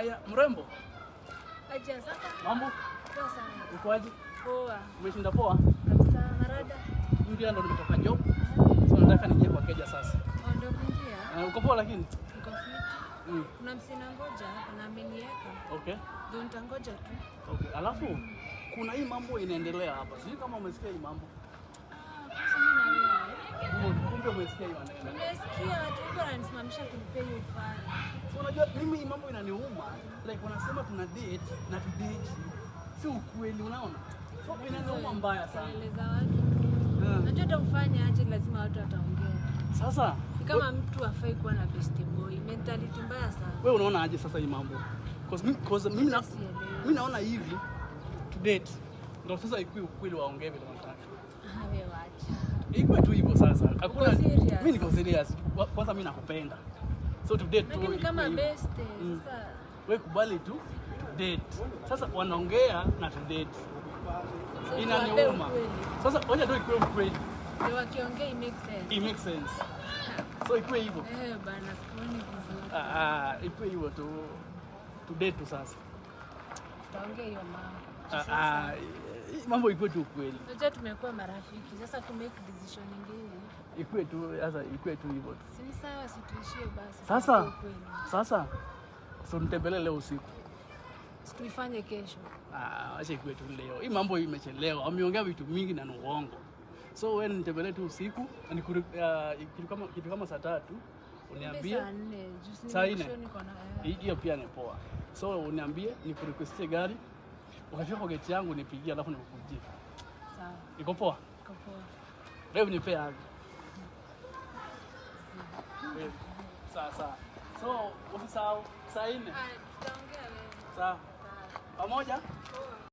Aya, mrembo. Aje sasa. Mambo? Poa sana. Uko aje? Poa. Umeshinda poa? Kabisa marada. Mimi pia ndo nimetoka job. So nataka niingie kwa keja sasa. Oh, ndio kuingia. Uko poa lakini? Niko fit. Kuna msina ngoja hapa na ameniweka. Okay. Ndio nitangoja tu. Okay. Alafu kuna hii mambo inaendelea hapa. Sijui kama umesikia hii mambo. Ah, kuhusu mimi na wewe. Kumbe umesikia hii maneno. Nimesikia watu wengi wananisimamisha kunipea hiyo ufala. So unajua mimi hii mambo inaniuma. Like wanasema tuna date na tu date. Si ukweli unaona? So inaniuma mbaya sana. Kelele za watu tu. Unajua hata ufanye aje lazima watu wataongea. Sasa Ni kama mtu afai kuwa na best boy. Mentality mbaya sana. wewe unaona aje sasa hii mambo? Cause mimi na Sielewi. mimi naona hivi to date ndio sasa ikuwe ukweli waongee vile wanataka. Ah, wewe wacha. Ikuwe tu hivyo sasa. Hakuna Uko serious? mimi niko serious. Kwanza mimi nakupenda. So to date tu. Lakini kama ikuwe hivyo. best sasa Wewe kubali tu to date. Sasa wanaongea na to date. So Inaniuma. tuwape ukweli. Sasa wacha tu ikuwe ukweli. Ndio wakiongea it makes sense. It makes sense. So ikuwe hivyo. Eh, bana sikuoni vizuri. Ah, ikuwe hivyo tu. To date tu sasa. Tutaongea hiyo mambo. Ah, ah, mambo ikuwe tu ukweli. Unajua tumekuwa marafiki. Sasa ku make decision nyingine. Ikuwe tu sasa, ikuwe tu hivyo tu. Si ni sawa, si tuishie basi. Sasa tuambie ukweli. sasa so nitembelee leo usiku. Si tuifanye kesho. Ah, acha ikuwe tu leo. Hii mambo imechelewa. Wameongea vitu mingi na ni uongo. So wewe nitembelee tu usiku, kitu kama saa 3 uniambie. Saa 4. Juu si Saa nne? nimeshow niko na eh. Hiyo pia ni poa. So uniambie nikurequestie gari. Ukifika kwa gate yangu nipigie alafu nikukujie. Sawa. Iko poa? Iko poa. Leo nipe hug. Sawa sawa. So usisahau saa 4. Ah, tutaongea leo. Sawa. Pamoja? Poa.